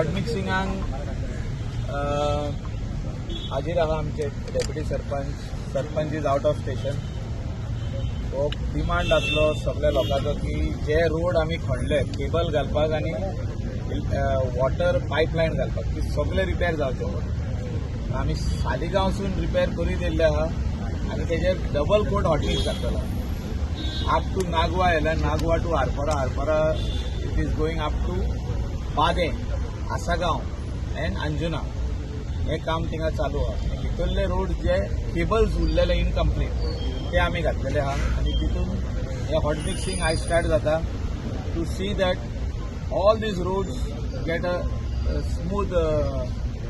Hot मिक्सिंगाक हाजीर आहा आमचे deputy sarpanch. Sarpanch is out of station. हो डिमांड आसलो सगल्या लोकांचो की जे रोड आमी खणले केबल घालपाक आनी वॉटर पायपलायन घालपाक ती सगळे रिपेर जावचे. आमी सालिगांवसून रिपेर करीत येयल्ले आहा आनी तेजेर डबल कोट हॉटमिक्स घातलेलो अप टू नागवा येयला, Nagua to Arpora, Arpora it is going up to Badem, Assagao and Anjuna. हें काम थिंगा चालू आहा. भितरले रोड जे केबल्स उरलेले इनकम्प्लीट ते आमी घातलेले आहा आनी तितून हे हॉट मिक्सिंग आयज स्टार्ट जाता to see that all these roads get a smooth,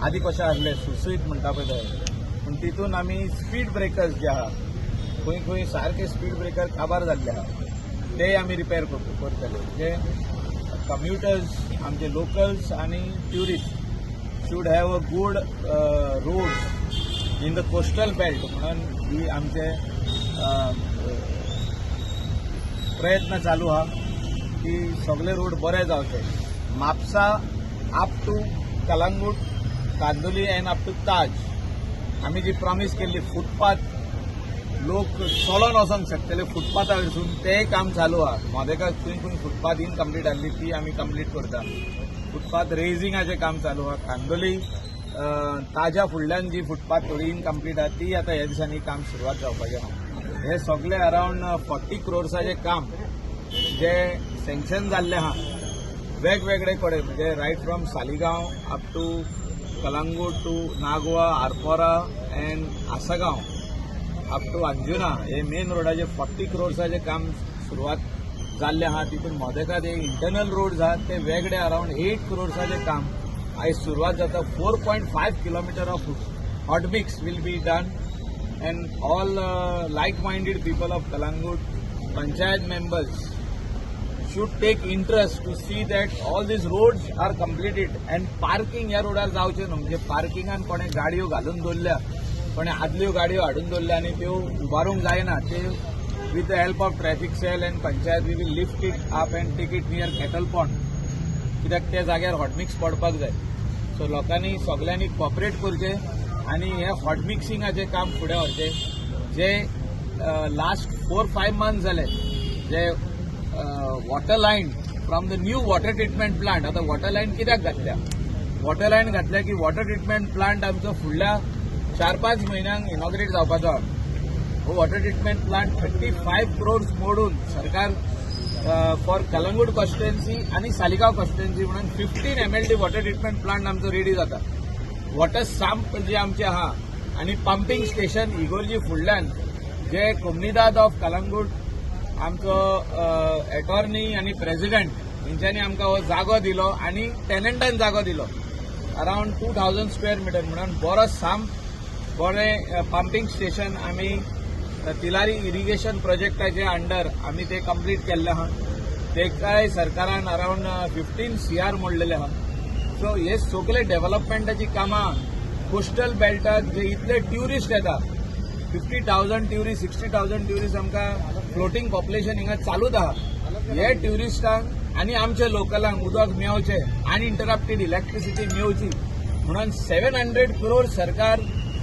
आदी कशें आसलें सुसुईत म्हणटा पळय तशें. पूण तितून आमी स्पीड ब्रेकर्स जे आहा खंय खंय सारके स्पीड ब्रेकर काबार जाल्ले आहा ते आमी रिपेर करतले. म्हणजे कम्युटर्स आमचे लोकल्स आनी tourist should have a good roads in the coastal belt म्हणून ही आमचे प्रयत्न चालू आहा की सगळे रोड बरे जावचे. Mapusa up to Calangute, Candolim and up to Taj आमी जी प्रॉमीस केल्ली फुटपाथ लोक चलोन वचोंक शकतले फुटपाथा वयरसून तेंय काम चालू आहा. मोदेका खंय खंय फुटपाथ इनकम्प्लीट आहली ती आमी कंप्लीट करता. फुटपाथ रेजिंगाचें काम चालू आहा. कांदोली ताज्या फुडल्यान जी फुटपाथ थोडी इनकम्प्लीट आहा ती आतां ह्या दिसांनी काम सुरवात जावपाचें आहा. हे सगळे अरावंड 40 क्रोर्साचें काम जे सँक्शन जाल्लें आहा वेगवेगळे कडेन, म्हणजे right from Saligao up to Calangute to Nagua, Arpora and Assagao up to Anjuna हे मेन रोडाचे 40 क्रोर्साचें काम सुरवात जाल्लें आहा. तितून मोदेकात एक इंटरनल रोड आहा ते वेगळे अरावंड 8 क्रोर्साचें काम आयज सुरवात जाता. 4.5 kilometre of hot mix will be done and all like minded people of Calangute panchayat members should take interest to see that all these roads are completed and parking ह्या रोडार जावचें न्हू. म्हणजे पार्किंगान कोणें गाडयो घालून दवरल्या, कोणें आदल्यो गाडयो हाडून दवरल्या आनी त्यो उबारूंक जायना. ते with the help of traffic cell and panchayat we will lift it up and take it near cattle pond, कित्याक त्या जाग्यार हॉटमिक्स पडपाक जाय. सो लोकांनी सगल्यांनी कॉपरेट करचें आनी हें हॉट मिक्सिंगाचें काम फुडें व्हरचें. जे लास्ट 4-5 मंथ्स जाले जे water line from the new water treatment plant, आतां वॉटर लायन कित्याक घातल्या, वॉटर लायन घातल्या की वॉटर ट्रिटमेंट प्लांट आमचो फुडल्या 4-5 म्हयन्यांक इनॉग्रेट जावपाचो आहा. हो वॉटर ट्रिटमेंट प्लांट 35 क्रोर्स मोडून सरकार फॉर कलंगूट कॉन्स्टिट्युएन्सी आनी सालिगांव कॉन्स्टिट्युएन्सी म्हणून 15 MLD water treatment plant आमचो रेडी जाता. वॉटर संप जे आमचे आहा आनी पंपींग स्टेशन इगोर्जी फुडल्यान जे कोमनिदाद ऑफ कलंगूट आमचो एटॉर्नी आनी प्रेसिडेंट हेंच्यांनी आमकां हो जागो दिलो आनी टेनंटान जागो दिलो अरावंड 2000 स्क्वेअर मिटर म्हणून बरो संप बरें पंपींग स्टेशन आमी तिलारी इरिगेशन प्रोजेक्टाचे अंडर आमी ते कंप्लीट केल्ले आहा. तेकाय सरकारान अरावंड 15 CR मोडलेले आहा. सो हे सगळे डेव्हलपमेंटाची कामां कोस्टल बेल्टाक जे इतले ट्युरिस्ट येता 50,000 ट्युरिस्ट, 60,000 ट्युरिस्ट आमकां फ्लोटींग पॉप्युलेशन हिंगा चालूच आहा. हे ट्युरिस्टांक आनी आमच्या लोकलांक उदक मेवचें, अनइंटरप्टेड इलेक्ट्रिसिटी मेवची म्हणून 700 क्रोर सरकार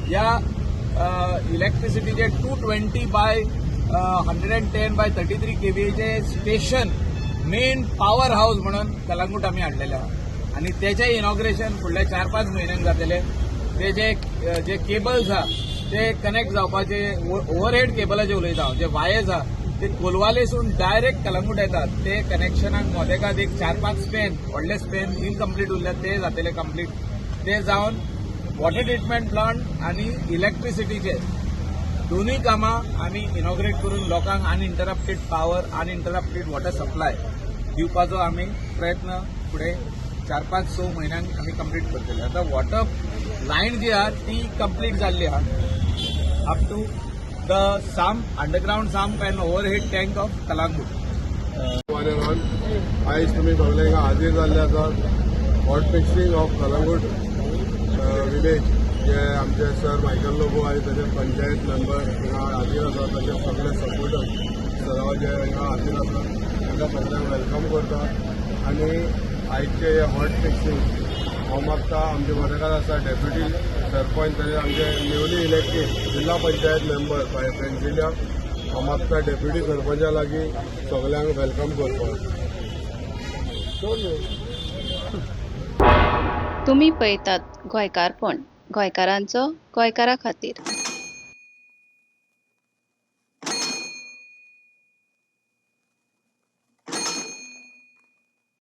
ह्या इलेक्ट्रिसिटीचे 220 by 110 by 33 केव्हीएचे station main power house म्हणून कलंगूट आमी हाडलेले आहा आनी तेचें इनॉग्रेशन फुडल्या 4-5 म्हयन्यांक जातलें. ते जे जे केबल्स आहा ते कनेक्ट जावपाचे, ओवरहेड केबलाचे उलयता हांव, जे वायर्स आहा ते कोलवालेसून डायरेक्ट कलंगूट येतात. ते कनेक्शनाक मोदेकात एक 4-5 स्पेन व्हडले स्पेन इनकम्प्लीट उरल्या ते जातले कंप्लीट. ते जावन वॉटर ट्रिटमेंट प्लांट आनी इलेक्ट्रिसिटीचे दोनूय कामां आमी इनॉग्रेट करून लोकांक uninterrupted power, uninterrupted water supply दिवपाचो आमी प्रयत्न फुडें 4-5-6 म्हयन्यांक आमी कंप्लीट करतले. आतां वॉटर लायन जी आहा ती कंप्लीट जाल्ली आहा up to the sump, underground sump and overhead tank of Calangute. आयज तुमी सगळे हांगा हाजीर जाल्ले आसा hot mixing of Calangute village जे आमचे सर मायकल लोबो आनी ताचे पंचायत मेंबर हांगा हाजीर आसा, ताचे सगळे सपोर्टर्स सरावाचे हांगा हाजीर आसा, तांकां सगळ्यांक welcome करता. आनी आयचे हे हॉट मिक्सिंग हांव मागता आमचे वाटेकार आसा डेप्युटी सरपंच तशेंच आमचे न्यूली इलेक्टेड जिल्हा पंचायत मेंबर बाय पेन्सिलिया. हांव मागता डेप्युटी सरपंचा लागीं सगल्यांक welcome करपाक. तुमी पळयतात गोंयकारपण, गोंयकारांचो गोंयकारा खातीर.